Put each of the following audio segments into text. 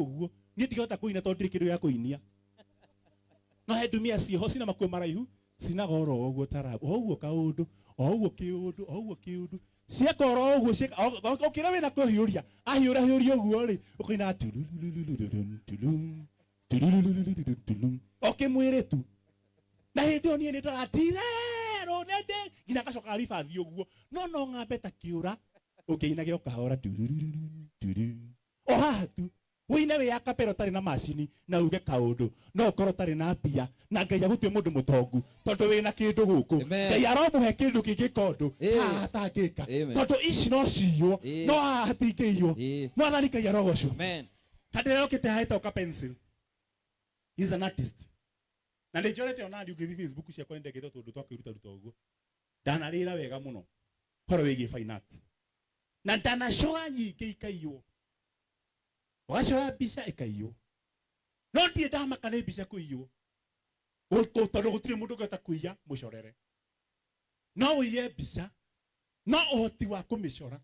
Ũguo niĩ ndingĩhota kũina tondũ ndirĩ kĩndũ gĩa kũinia. No he ndumia ciĩho cina makuo maraihu cinaga oro ũguo tarabu, o ũguo kaũndũ, o ũguo kĩũndũ, o ũguo kĩũndũ. Cieka oro ũguo cieka ũkĩra wĩna kũhiũria, ahiũra hiũria ũguo rĩ, ũkaina turururururun turum turururururun turum o kĩmwĩrĩ tu. Na hĩndĩ ĩyo niĩ nĩ ndoraga ti-itherũ nĩ ndĩ nginya ngacoka ribathi ũguo. No no ng'ambe ta kĩũra ũkĩinage o kahora tururururun turum o haha tu. Ũine wĩ a cappella ũtarĩ na macini na uge kaũndũ. No ũkorwo ũtarĩ na mbia na Ngai agũtue mũndũ mũtongu tondũ wĩna kĩndũ gũkũ. Amen. Ngai aromũhe kĩndũ kĩngĩka ũndũ Ĩĩ. haha hatangĩka. Amen. Tondũ ici no ciywo Ĩĩ. no haha hatingĩiywo. Ĩĩ. Mwathani Ngai arogocwo. Amen. Kandĩra yokĩte haha ĩtagwo ka pencil. He's an artist. Na nĩ njorete ona niĩ ũngĩthiĩ Facebook ciakwa nĩ ndekĩte tũndũ twa kwĩruta ruta ũguo. Ndanarĩra wega mũno ũhoro wĩgiĩ fine arts. Na ndanacora nyingĩ ikaiywo. Ũgacora mbica ĩkaiywo. No ndirĩ ndamaka nĩ mbica kũiywo. Tondũ gũtirĩ mũndũ ũngĩhota kũiya mũcorere. No ũiye mbica, no ũhoti wa kũmĩcora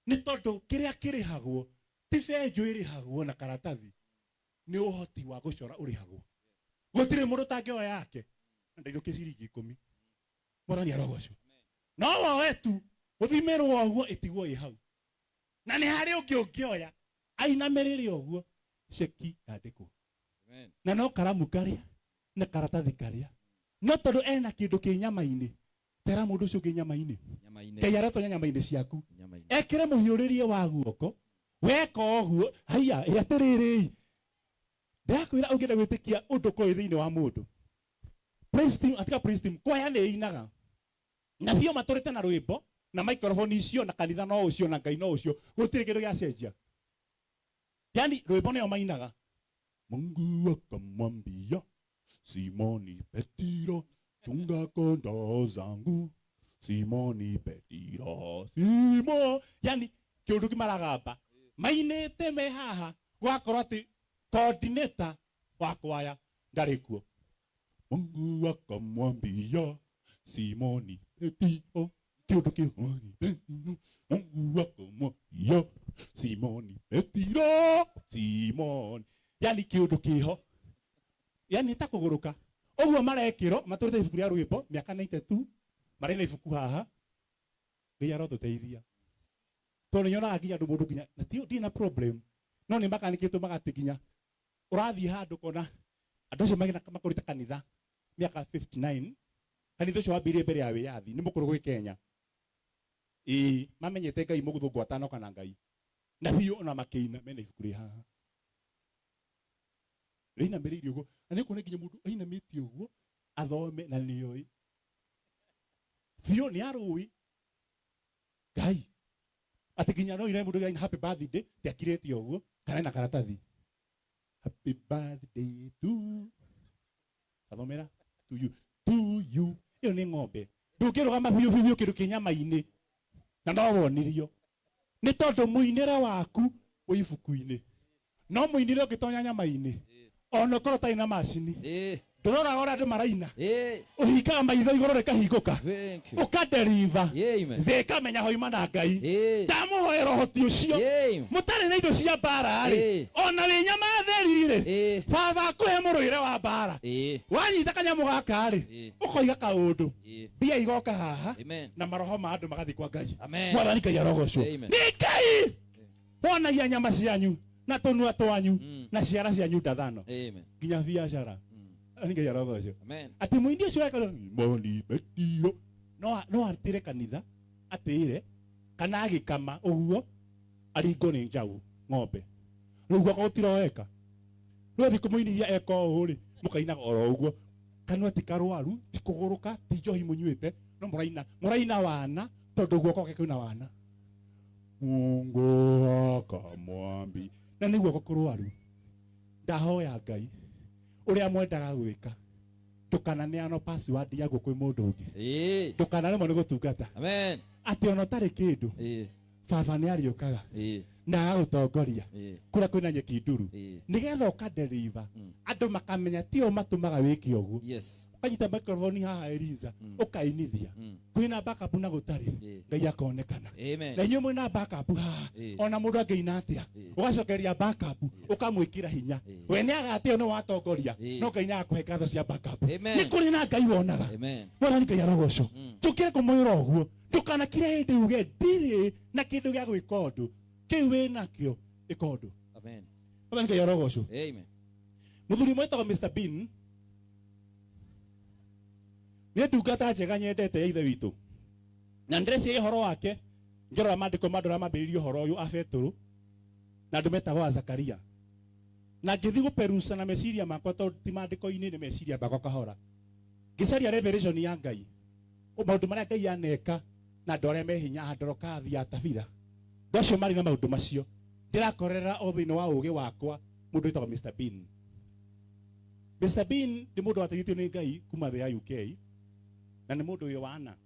nĩ tondũ kĩrĩa kĩrĩhagwo ti benjũ ĩrĩhagwo na karatathi, nĩ ũhoti wa gũcora ũrĩhagwo. Gũtirĩ mũndũ ũtangĩoya yake na ndainũkie ciringi ikũmi. Mwathani arogocwo. No woe tu ũthimĩrwo ũguo ĩtigwo ĩ hau. Na nĩ harĩ ũngĩ ũngĩoya ainamĩrĩre ũguo ceki yandĩkwo. Amen. Na no karamu karĩa na karatathi karĩa. No tondũ ena kĩndũ kĩ nyama-inĩ, tera mũndũ ũcio ũngĩ nyama-inĩ. Nyama-inĩ. Ngai aratonya nyama-inĩ ciaku. Nyama-inĩ. Ekĩre mũhiũrĩrie wa guoko. Weka ũguo, haiya, ĩ atĩrĩrĩ, ndĩrakwĩra ũngĩenda gwĩtĩkia ũndũ ũkorwo wĩ thĩinĩ wa mũndũ. Praise team, atika praise team, kwaya nĩ ĩinaga. Na biũ matũrĩte na rwĩmbo, na microphone icio, na kanitha no ũcio, na Ngai no ũcio, gũtirĩ kĩndũ gĩacenjia. Yani rwĩmbo nĩo mainaga. Mungu akamwambia Simoni Petiro, chunga kondoo zangu. Simoni Petiro, Simo. Yani kĩũndũ kĩmaragamba mainĩte me haha, gũgakorwo atĩ coordinator wa kwaya ndarĩ kuo. Mungu akamwambia Simoni Petiro, kĩũndũ kĩhoni Petiro. Mungu akamwambia Simoni Petiro, Simoni. Yani kĩũndũ kĩho, yani ta kũgũrũka ũguo marekĩrwo matũrĩte ibuku rĩa rwĩmbo mĩaka 92 marĩ na ibuku haha. Ngai arotũteithia tondũ nyonaga nginya andũ mũndũ nginya na ti ndirĩ na problem no nĩ makanĩkĩtwo magatĩ nginya ũrathiĩ handũ kona andũ acio magĩna makũrĩte kanitha mĩaka 59 kanitha ũcio wambĩrĩirie mbere ya wĩyathi nĩ mũkũrũ gwĩ Kenya. Ĩĩ mamenyete Ngai mũthũngũ atanoka na Ngai na biũ ona makĩina mena ibuku rĩ haha rĩinamĩrĩirie ũguo na nĩ ũkuona nginya mũndũ ainamĩtie ũguo athome na nĩoĩ biũ nĩ arũĩ Ngai atĩ nginya no ire mũndũ gĩaina happy birthday ti akirĩte ũguo kana ena karatathi happy birthday to athomera to you to you ĩyo nĩ ng'ombe ndũngĩrũgama biũ biũ biũ kĩndũ kĩ nyama-inĩ na no wonirio nĩ tondũ mũinĩre waku wĩ ibuku-inĩ no mũinĩre ũngĩtonya nyama-inĩ ona ũkorwo ũtarĩ na macini Ĩĩ. ndũroraga ũrĩa andũ maraina Ĩĩ. ũhingaga maitho igũrũ rĩkahingũka Thank you. ũkaderiva Amen. thĩ ĩkamenya hoima na Ngai Ĩĩ. ndamũhoera ũhoti ũcio Amen. mũtarĩ na indo cia mbara rĩ Ĩĩ. ona wĩ nyama theri rĩ Ĩĩ. baba akũhe mũrũĩre wa mbara Ĩĩ. wanyita kanyamũ gaka rĩ Ĩĩ. ũkoiga kaũndũ Ĩĩ. mbia igoka haha Amen. na maroho ma andũ magathiĩ kwa Ngai Amen. Mwathani Ngai arogocwo Amen. nĩ Ngai wonagia nyama cianyu na tũnua twanyu Mm. na ciara cianyu ndathano Amen. nginya biacara Mm. Nĩ Ngai arogocwo Amen. atĩ mũini ũcio ekara moni betiro no no atĩre kanitha atĩre kana agĩkama ũguo aringwo nĩ njaũ ng'ombe rĩu gwakwa gũtiroeka rĩu athiĩ kũmũinithia eka ũũ rĩ mũkainaga oro ũguo kanua ti karwaru ti kũgũrũka ti njohi mũnyuĩte no mũraina mũraina wana tondũ guoko gwake kwĩna wana Mungu akamwambi na nĩ guoko kũrwaru ndahoya Ngai ũrĩa mwendaga gwĩka ndũkananeano password yaguo kwĩ mũndũ ũngĩ Ĩĩ. ndũkanaremwo nĩ gũtungata Amen. atĩ ona ũtarĩ kĩndũ Ĩĩ. baba nĩ arĩũkaga Ĩĩ. Na agagũtongoria kũrĩa kwĩna nyeki nduru, nĩgetha ũkaderiva, andũ makamenya tio matũmaga wĩke ũguo. Ũkanyita microphone haha Eliza, ũkainithia, kwĩna backup na gũtarĩ, Ngai akonekana. Amen. Na inyuĩ mwĩna backup haha, ona mũndũ angĩina atĩa, ũgacokeria backup, ũkamwĩkĩra hinya. We nĩ agatĩo nĩ watongoria, no Ngai nĩ agakũhe ngatho cia backup. Amen. Nĩ kũrĩ na Ngai wonaga. Amen. Mwathani Ngai arogocwo. Njũkĩre kũmwĩra ũguo, ndũkanakire hĩndĩ uge ndirĩ na kĩndũ gĩa gwĩka ũndũ kĩu wĩ nakĩo, ĩka ũndũ. Amen. Mwathani Ngai arogocwo. Amen. Mũthuri ũmwe wĩtagwo Mr Bean nĩ ndungata njega nyendete ya ithe witũ, na ndĩreciria ũhoro wake ngĩrora maandĩko ma andũ arĩa mambĩrĩirie ũhoro ũyũ, a Betũrũ na andũ metagwo a Zakaria, na ngĩthiĩ gũperuca na meciria makwa, tondũ ti maandĩko-inĩ, nĩ meciria makwa kahora, ngĩcaria revelation ya Ngai, maũndũ marĩa Ngai aneka na andũ arĩa me hinya, a Ndorokathi, a Tabitha, andũ acio marĩ na maũndũ macio. Ndĩrakorerera o thĩinĩ wa ũũgĩ wakwa mũndũ wĩtagwo Mr Bean. Mr Bean nĩ mũndũ wateithĩtio nĩ Ngai kuma thĩ ya UK, na nĩ mũndũ wĩ wana.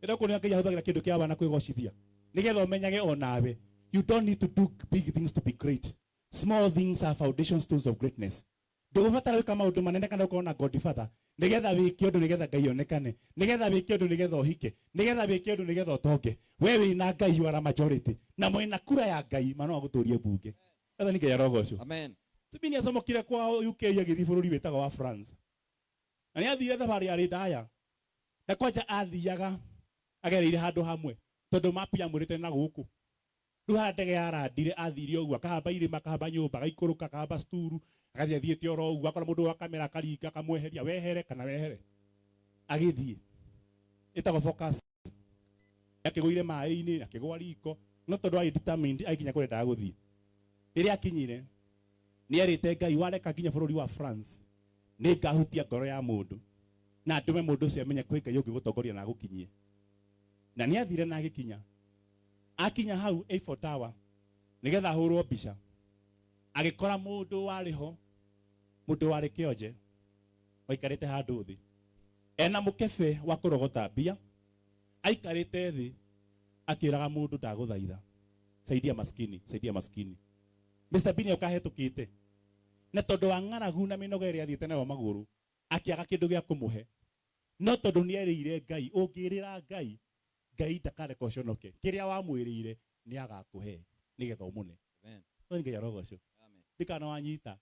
Ĩrĩa kuona Ngai ahũthagĩra kĩndũ kĩa wana kwĩgocithia, nĩgetha ũmenyage o nawe you don't need to do big things to be great. Small things are foundation stones of greatness. Ndũgũbatara gwĩka maũndũ manene kana ũkorwo na godfather nĩgetha wĩke ũndũ, nĩgetha Ngai onekane, nĩgetha wĩke ũndũ, nĩgetha ũhike, nĩgetha wĩke ũndũ, nĩgetha ũtonge. We wĩna Ngai, you are a majority, na mwĩna kura ya Ngai, ma no agũtũrie mbunge. Mwathani Ngai arogocwo. Amen. Sibini acomokire kwao UK agĩthiĩ bũrũri wĩtagwo wa France, na nĩ athire thabarĩ yarĩ ndaya, na kwanja athiaga agereire handũ hamwe tondũ mapu yamwĩrĩte na gũkũ. Rĩu harĩa ndege yarandire, athire ũguo, akahamba irĩma, akahamba nyũmba, agaikũrũka, akahamba sturu, agathiĩ athiĩte oro ũguo, akora mũndũ wa kamera akaringa, akamweheria, wehere kana wehere, agĩthiĩ. Ĩtagwo Focus. Akĩgũire maĩ-inĩ, akĩgũa riko, no tondũ arĩ determined agĩkinya kũrĩa endaga gũthiĩ. Rĩrĩa akinyire, nĩ erĩte Ngai, wareka nginya bũrũri wa France, nĩ ngahutia ngoro ya mũndũ na ndũme mũndũ ũcio amenye kwĩ Ngai ũngĩgũtongoria na agũkinyie. Na nĩ athire na agĩkinya. Akinya hau Eiffel Tower nĩgetha ahũrwo mbica, agĩkora mũndũ warĩ ho, mũndũ warĩ kĩonje, waikarĩte handũ thĩ ena mũkebe wa kũrogota mbia, aikarĩte thĩ akĩraga mũndũ, ndagũthaitha, saidia maskini, saidia maskini. Mr Bean ũkahetũkĩte, na tondũ wa ng'aragu na mĩnoga ĩrĩa athiĩte nayo magũrũ, akĩaga kĩndũ gĩa kũmũhe, no tondũ nĩ erĩire Ngai, ũngĩrĩra Ngai, Ngai ndakareka ũconoke, kĩrĩa wamwĩrĩire nĩ agakũhe nĩgetha ũmũne. Amen. Mwathani Ngai arogocwo. Amen. Ndikana wanyita,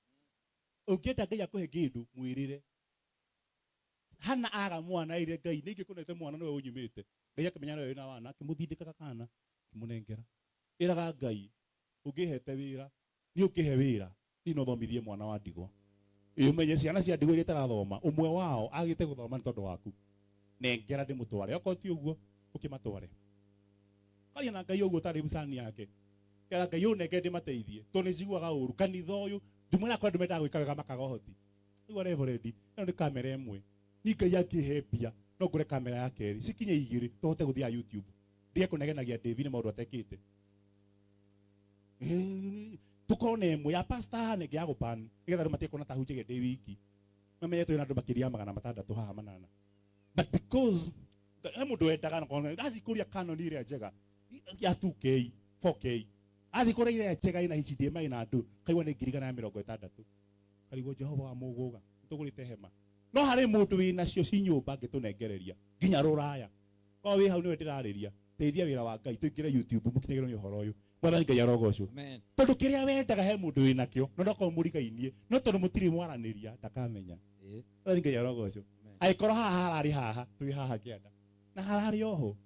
ũngĩenda Ngai akũhe kĩndũ, mwĩrĩre. Hana aga mwana, erire Ngai, nĩ ingĩkũnete mwana, nĩwe ũnyimĩte. Ngai akĩmenya nĩwe wĩna wana, akĩmũthindĩka kana akĩmũnengera. Ĩraga Ngai, ũngĩhete wĩra, niĩ ũngĩhe wĩra, niĩ no thomithie mwana wa ndigwa. Ĩ ũmenye ciana cia ndigwa iria itarathoma, ũmwe wao agĩte gũthoma nĩ tondũ waku, nengera ndĩmũtware, okorwo ti ũguo ũkĩmatware. Karia na Ngai ũguo ũtarĩ bucani yake, kera Ngai ũnengere ndĩmateithie, tondũ nĩ njiguaga ũru kanitha ũyũ ndimwĩra kwa andũ mendaga gwĩka wega makaga ũhoti. Rĩu reverend, ĩno nĩ kamera ĩmwe, niĩ Ngai angĩhe mbia no ngũre kamera ya kerĩ, cikinye igĩrĩ, tũhote gũthiaga YouTube, ndige kũnegenagia David nĩ maũndũ atekĩte. Tũkorwo na ĩmwe ya pastor haha na ĩngĩ ya gũpan, nĩgetha andũ matige kuona ta hunjagia ndĩ wiki, mamenye twĩna andũ makĩria ya 600 haha 800. But because he mũndũ wendaga na kona athiĩ kũrĩa Canon ĩrĩa njega ya 2K 4K, athiĩ kũrĩa ĩrĩa njega ĩna HDMI na andũ kaigua nĩ 1,060,000, karigwo Jehova wa mũgũga tũgũrĩte hema. No harĩ mũndũ wĩnacio ci nyũmba angĩtũnengereria nginya rũraya. Korwo wĩ hau nĩwe ndĩrarĩria, teithia wĩra wa Ngai, tũingĩre YouTube mũkinyagĩrwo nĩ ũhoro ũyũ. Mwathani Ngai arogocwo. Amen. Tondũ kĩrĩa wendaga he mũndũ wĩnakĩo, no nokorwo mũrigainie, no tondũ mũtirĩ mwaranĩria ndakamenya. Mwathani Ngai arogocwo. Amen. Angĩkorwo haha hararĩ haha, twĩ haha kĩanda, na hararĩ oho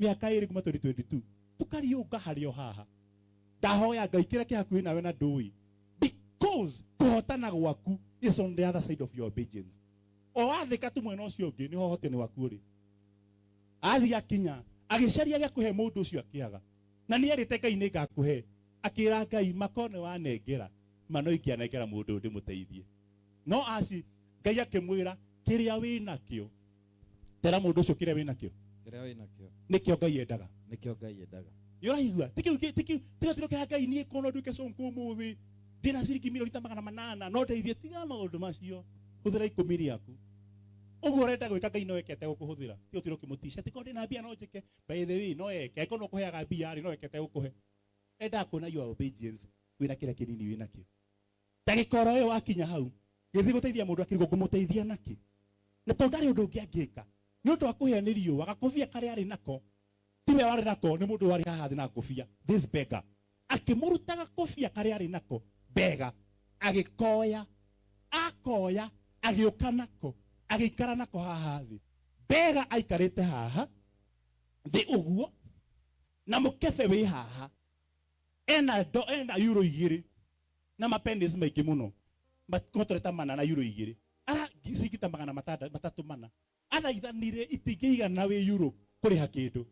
mĩaka ĩrĩ kuma 2022 tũkariũnga harĩ o haha. Ndahoya Ngai kĩrĩa kĩ hakuhĩ nawe na ndũĩ, because kũhotana gwaku is on the other side of your obedience. O wathĩka tu mwena ũcio ũngĩ, nĩho ũhotani waku ũrĩ. Athiĩ akinya agĩcaria gĩa kũhe mũndũ ũcio, akĩaga, na nĩ erĩte Ngai nĩ ngakũhe. Akĩra Ngai, mako nĩ wanengera, ma no ingĩanengera mũndũ ũyũ ndĩmũteithie. No aci Ngai akĩmwĩra, kĩrĩa wĩnakĩo, tera mũndũ ũcio kĩrĩa wĩnakĩo. Kĩrĩa wĩnakĩo nĩkĩo Ngai endaga. Nĩkĩo Ngai endaga. Nĩ ũraigua? Ti kĩu, ti kĩu, tiga tũrokera Ngai, niĩ kono nduĩke sonko ũmũthĩ, ndĩna ciringi milioni ta 800, no ndeithie. Tiga maũndũ macio, hũthĩra 10 rĩaku ũguo ũrenda gwĩka. Ngai no ekete gũkũhũthĩra, tiga ũtwĩre ũkĩmũtica, ti korwo ndĩna mbia no njĩke. By the way, no eke, angĩkorwo no kũheaga mbia rĩ, no ekete gũkũhe. Endaga kuona your obedience wĩna kĩrĩa kĩnini wĩ nakĩo. Ndagĩka oro ĩyo wakinya hau, gĩthiĩ gũteithia mũndũ akĩrigwo ngũmũteithia nakĩ, na tondũ ndarĩ ũndũ ũngĩ angĩka nĩ ũndũ wa kũhĩa nĩ riũa, gakobia karĩa arĩ nako tiwe warĩ nako, nĩ mũndũ warĩ haha thĩ na ngũbia. This beggar akĩmũruta gakobia karĩa arĩ nako bega, agĩkoya, akoya, agĩũka nako, agĩikara nako haha thĩ. Bega aikarĩte haha thĩ ũguo na mũkebe wĩ haha, ena do, ena euro 2 na mapennies maingĩ mũno, makotoreta mana na euro 2 ara ciringi ta magana matatũ mana athaithanire itingĩigana wĩ euro kũrĩha kĩndũ,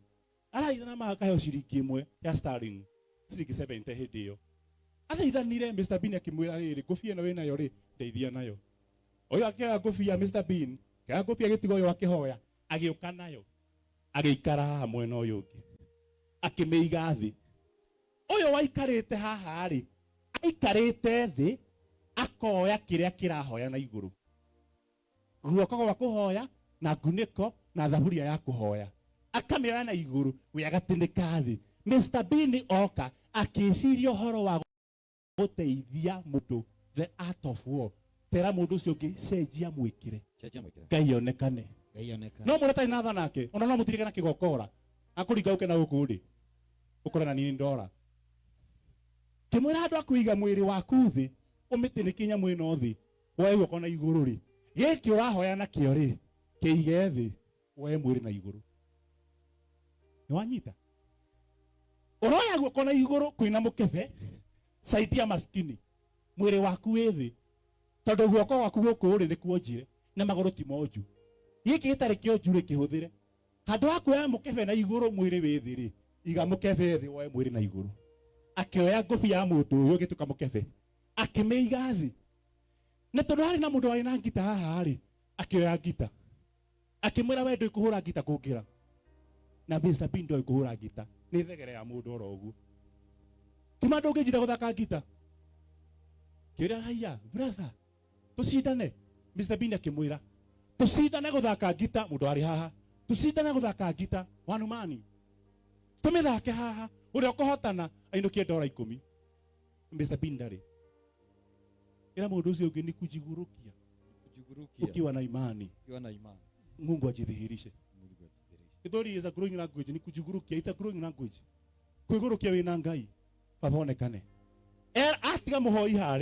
araithana makaheo ciringi 1 ya sterling, ciringi 70 hĩndĩ ĩyo athaithanire. Mr Bean akĩmwĩra rĩrĩ, ngũbia ĩno wĩnayo rĩ, ndeithia nayo. Ũyũ akĩoya ngũbia, Mr Bean akĩoya ngũbia gĩtigo ũyũ akĩhoya, agĩũka nayo, agĩikara haha mwena ũyũ ũngĩ, akĩmĩiga thĩ. Ũyũ waikarĩte haha rĩ, aikarĩte thĩ akoya kĩrĩa kĩrahoya na igũrũ, guoko gwa kũhoya na ngunĩko na thaburia ya kũhoya, akamĩoya na igũrũ, we agatĩnĩka thĩ. Mr Bean oka akĩciria ũhoro wa gũteithia mũndũ, the art of war. Tera mũndũ ũcio ũngĩ, cenjia mwĩkĩre. Cenjia mwĩkĩre. Ngai onekane. Ngai onekane. No mũndũ atarĩ na tha nake, ona no mũtirike na kĩgokora akũringa ũke na gũkũ rĩ, ũkore na nini ndora kĩmwĩra andũ akũiga mwĩrĩ waku thĩ, ũmĩtĩnĩkie nyamũ ĩno thĩ, woe guoko na igũrũ rĩ, gĩkĩ ũrahoya nakĩo rĩ, kĩige thĩ, woe mwĩrĩ na igũrũ. Nĩ wanyita? Ũroya guoko na igũrũ kwĩna mũkebe, saidia maskini, mwĩrĩ waku wĩ thĩ, tondũ guoko gwaku gũkũ rĩ nĩ kuonjire na magũrũ ti monju. Gĩkĩ gĩtarĩ kĩonju rĩ, kĩhũthĩre. Handũ ha kuoya mũkebe na igũrũ mwĩrĩ wĩ thĩ rĩ, iga mũkebe thĩ, woe mwĩrĩ na igũrũ. Akĩoya ngũbia ya mũndũ ũyũ ĩgĩtuĩka mũkebe, akĩmĩiga thĩ. Na tondũ harĩ na mũndũ warĩ na ngita haha rĩ, akĩoya ngita, akĩmwĩra we ndũĩ kũhũra ngita kũngĩra. Na Mr Bean ndoĩ kũhũra ngita, nĩ thegere ya mũndũ oro ũguo. Kuma ndũngĩnjira gũthaka ngita. Kĩũria, haiya brother, tũcindane. Mr Bean akĩmwĩra tũcindane gũthaka ngita, mũndũ arĩ haha, tũcindane gũthaka ngita wanumani, tũmĩthake haha, ũrĩa ũkũhotana ainũkie ndora 10. Mr Bean ndarĩ. Ĩra mũndũ ũcio ũngĩ, ni kujigurukia. Kujigurukia. Ukiwa na imani. Ukiwa na imani. Mungu ajidhihirishe. Mungu ajidhihirishe. Gĩthweri is a growing language, ni kujigurukia, it's a growing language. Kwĩgũrũkia wĩna Ngai, baba onekane. Atiga mũhoi harĩa.